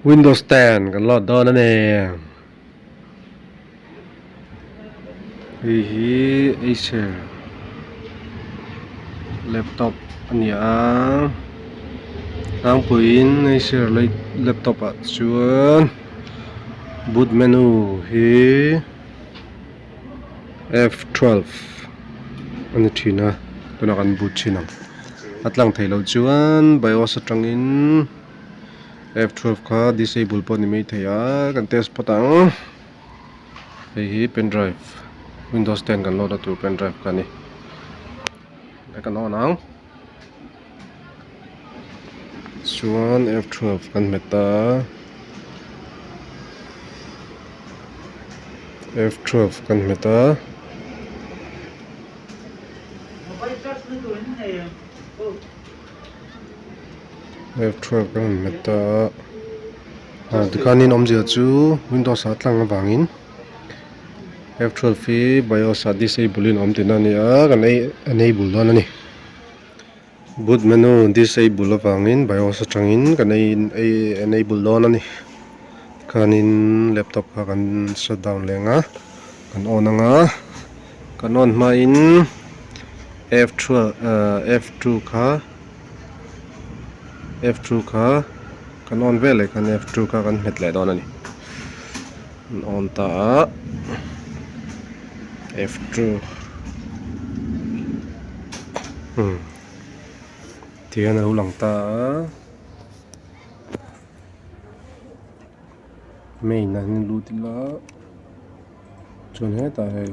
Windows 10 kan load dawn a ni. Hei hi Acer laptop a ni a tlangpuiin Acer laptop ah chuan boot menu hi F12 a ni thin a tunah kan boot thin ang a tlang theih loh chuan bios atangin F12 kha disable pawh a ni maithei a kan test phawt ang hei hi pen drive windows 10 kan load na tur pen drive kha a ni kan on ang chuan F12 kan hmet a F12 kan hmet a. F12 kan han hmet ta a ah tikhanin awmzia chu windows ah tlang avangin F12 hi bios ah disable in a awm tihna a ni a kan enable dawn a ni boot menu disable avangin bios atangin kan enable dawn a ni tikhanin laptop kha kan shut down leh ang a kan on ang a kan on hmain F12 ah F2 kha. F2 kha kan on vel leh khan F2 kha kan hmet leh dawn a ni an on ta a F2 umm tihian a lo lang ta a main ah hian lut ila chuan hetah hei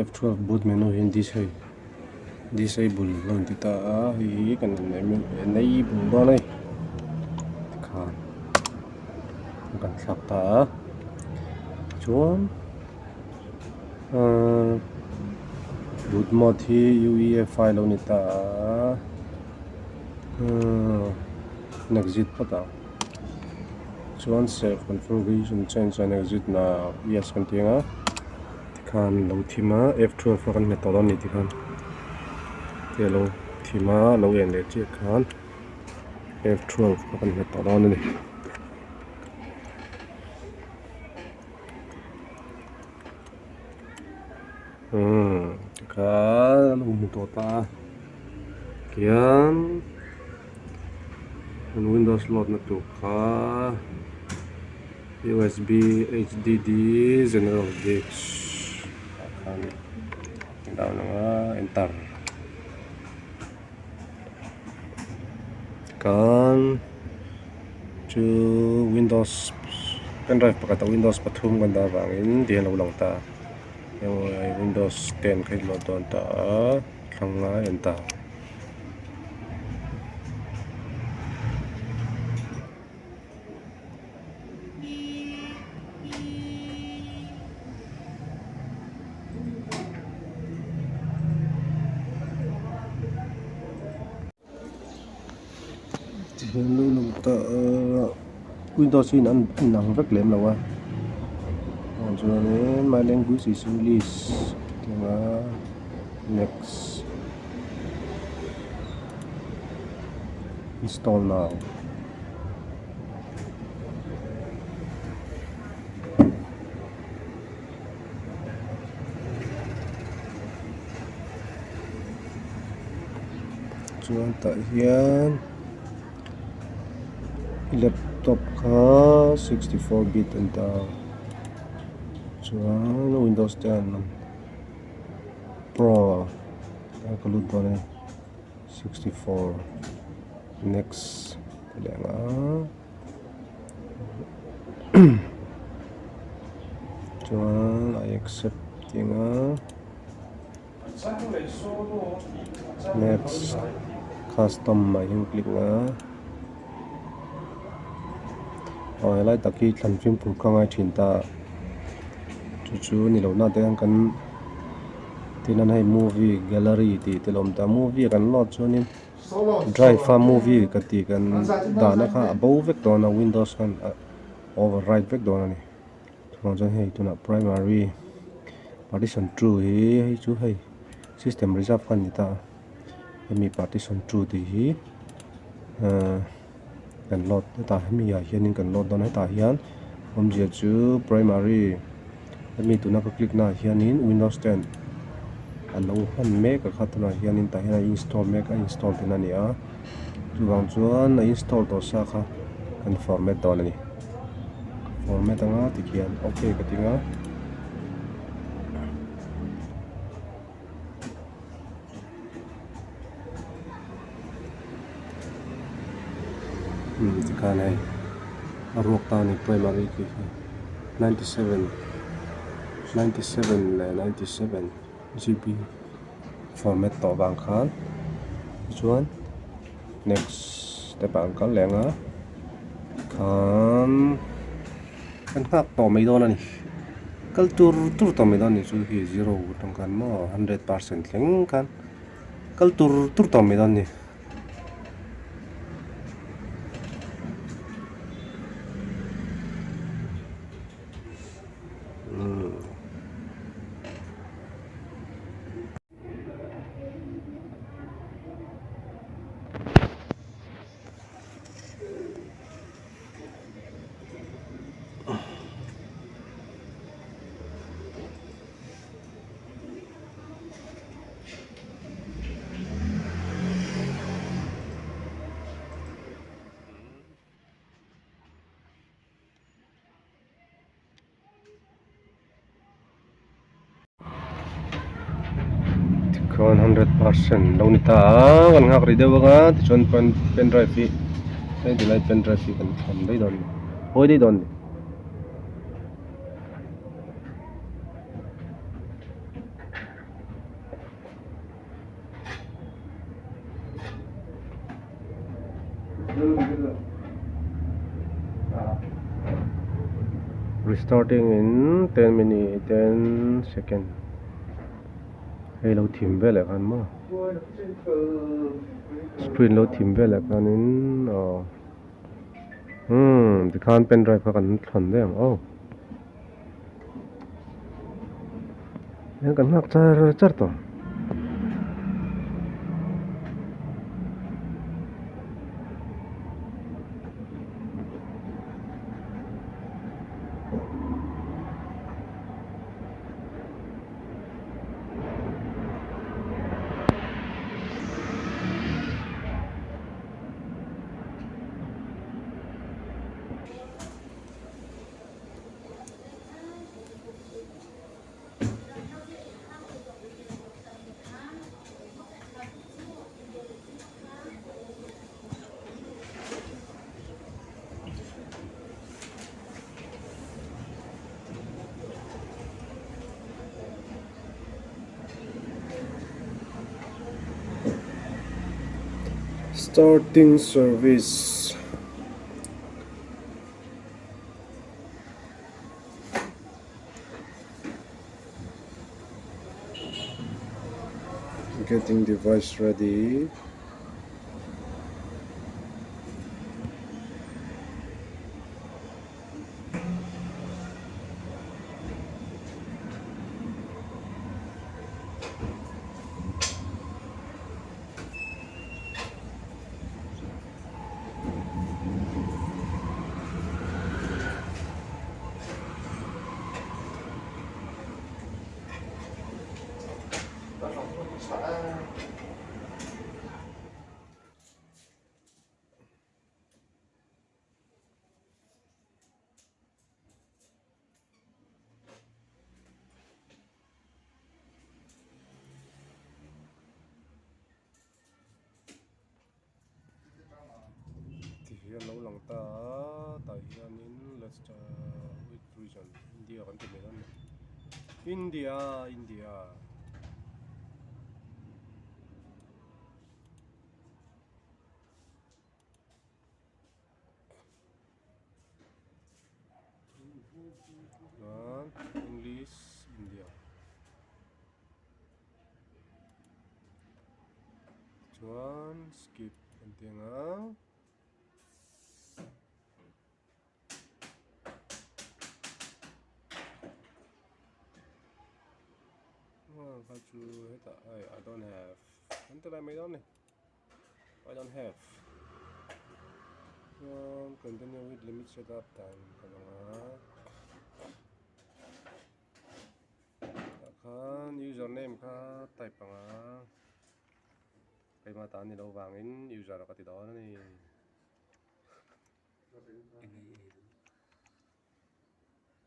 F12 boot menu hi an hei. Disable a rawn ti ta a hei hi kan enable dawn a ni tikhan kan thlak ta a chuan ahh boot mode hi uefi lo ni ta a ahh an exit phawt ang chuan save configuration change an exit na yes kan ti ang a. Tikhan lo thim a F12 a kan hmet tawh dawn a ni tikhan te lo thim a lo en leh chiah khan F12 a kan hmet tawh dawn a ni. Umm tikhan a lo hmu tawh ta a tihian windows load na tur kha. Usb hdd general disk ah khan down ang a enter khan chu windows pen drive pakhat ah windows pathum kan dah avangin ti hian a lo lang ta a windows 10 kha i load dawn ta a thlang a enter. Windows hi an inang vek lem lo a chuanin my language is english tih anga next install now. Chuan tah hian laptop kha 64 bit an ta a chuan windows 10 pro a ka lut dawn a ni 64 next. Leh ang a chuan I accept tih ang a next custom ah hian click ang a aw helai tak hi thlan fimkhur ka ngai thin ta chu chu ni lo na te hian kan tin an hei movie gallery tih te a lo awm ta movie kan load chuanin. Drive a movie ka tih kan dahna kha a bo vek dawn a windows khan a overwrite vek dawn a ni chuvang chuan hei tunah primary partition two hi hei chu hei system reserve kha a ni ta a hemi partition two tih hi ahh. Kan load hetah hemi ah hianin kan load dawn a hetah hian awmzia chu primary hemi tuna ka click na ah hianin windows 10 a lo hman mek a kha tunah hianin tah hian a install mek a install tihna a ni a chuvang chuan a install tawh sa kha kan format dawn a ni format anga tikhian okay ka ti nga. Umm tikhan hei a ruak ta a ni primary tih hi 97 97 leh 97 GB format tawh vang khan tichuan next step ah an kal leh ang a tikhan kan nghak tawh mai dawn a ni kal tur tur tawh mai dawn a ni chu hi zero atang khan maw 100% thleng khan kal tur tur tawh mai dawn a ni. Tikhian 100% lo ni ta a kan nghak rih deuh anga tichuan pen pen drive hi hei ti lai pen drive hi kan thawn daih dawn a ni hawi daih dawn a ni. Restarting in 10 minute 10 second hei lo thim veleh khan maw screen lo thim veleh khanin aw umm tikhan pen drive kha kan thawn daih ang aw. Hian kan nghak char char tawh. Starting service. Getting device ready. Ti hian lo lang ta a tah hianin let's with region India kan ti mai dawn a ni India India. Chuan English India. Chuan skip kan ti ang a. Kha chu hetah hei I don't have kan ti lai mai dawn a ni I don't have chuan. Continue with limit setup time kal ang a. Tah khan user name kha type ang a. Keimah tan ni lo vangin user ka ti dawn a ni.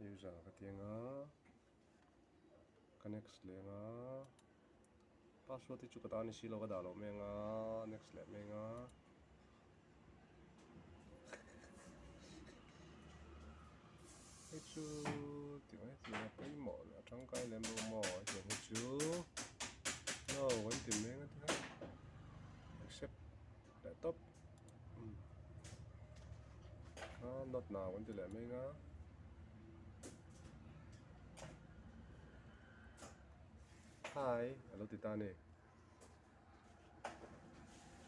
User ka ti ang a. Ka next leh ang a. Password hi chu ka tan ni si lo ka dah loh mai ang a. Next leh mai ang a. Hei chu tih mai tih a pawimawh leh a tangkai lem lo maw hetiang hi chu no kan ti mai ang a ti kha accept leh tawp kha not now kan ti leh mai ang a. Hi a lo ti ta a ni.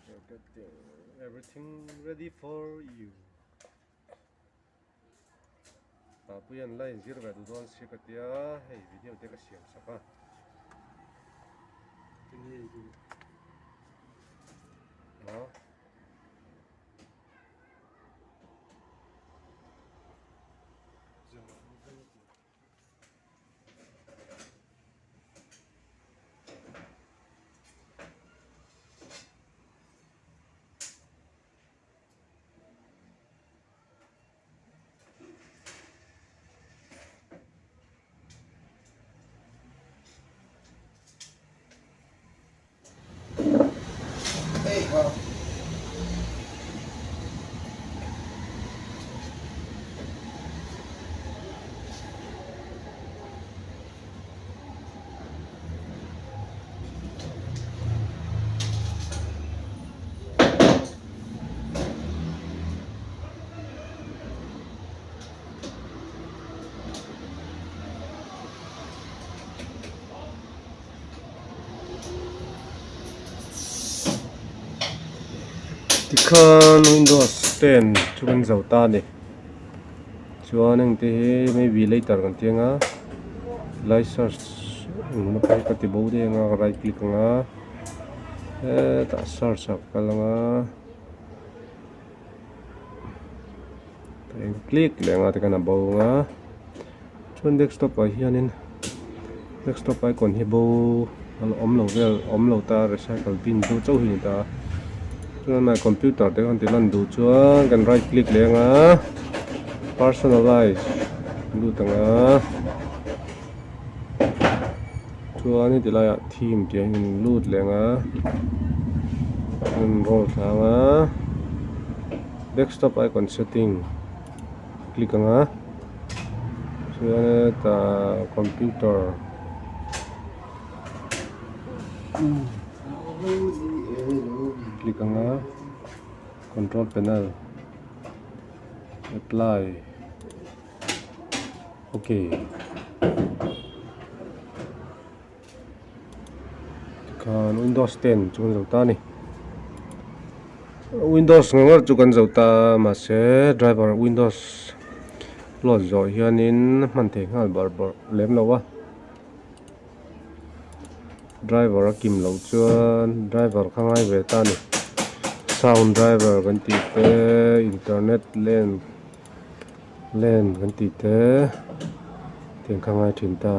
We're getting everything ready for you. Papuia an la inzir ve duh dawn si ka tia hei video te ka siam sak a. Maw. Tikhan Windows 10 chu kan zo ta a ni. Chuan heng te hi maybe later kan ti anga lai search engemaw pawh hi ka ti bo daih anga ka right click anga hetah search ah ka kal anga. Eng click leh anga te khan a bo anga chuan desktop ah hianin desktop icon hi bo a la awm lo vel awm lo ta recycle bin chu chauh hi a ni ta chuan my computer te khan ti lan duh chuan kan right click leh anga personalize lut anga chuan heti laiah theme tih ah hian lut leh anga chuan roll thla anga. Desktop icon setting click ang a chuan hetah computer click ang a control panel apply ok Tikhan Windows 10 chu kan zo ta a ni. Windows ngawr ngawr chu kan zo ta mahse driver Windows load zawh hianin hman thei nghal bawrh bawrh lem lo a. Driver a kim loh chuan driver kha ngai ve ta a ni. Sound driver kan tih te internet lan lan kan tih te tiang kha ngai thin ta.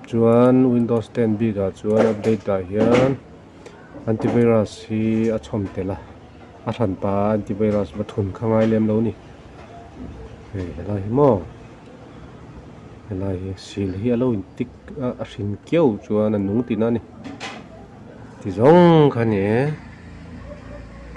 Chuan windows 10 bik ah chuan update ah hian antivirus hi a chhawm tel a a hran pa antivirus va thun kha ngai lem lo a ni hei helai hi maw helai hi sil hi a lo in tik a a hrin kiau chuan a nung tihna a ni ti zawng kha a ni e.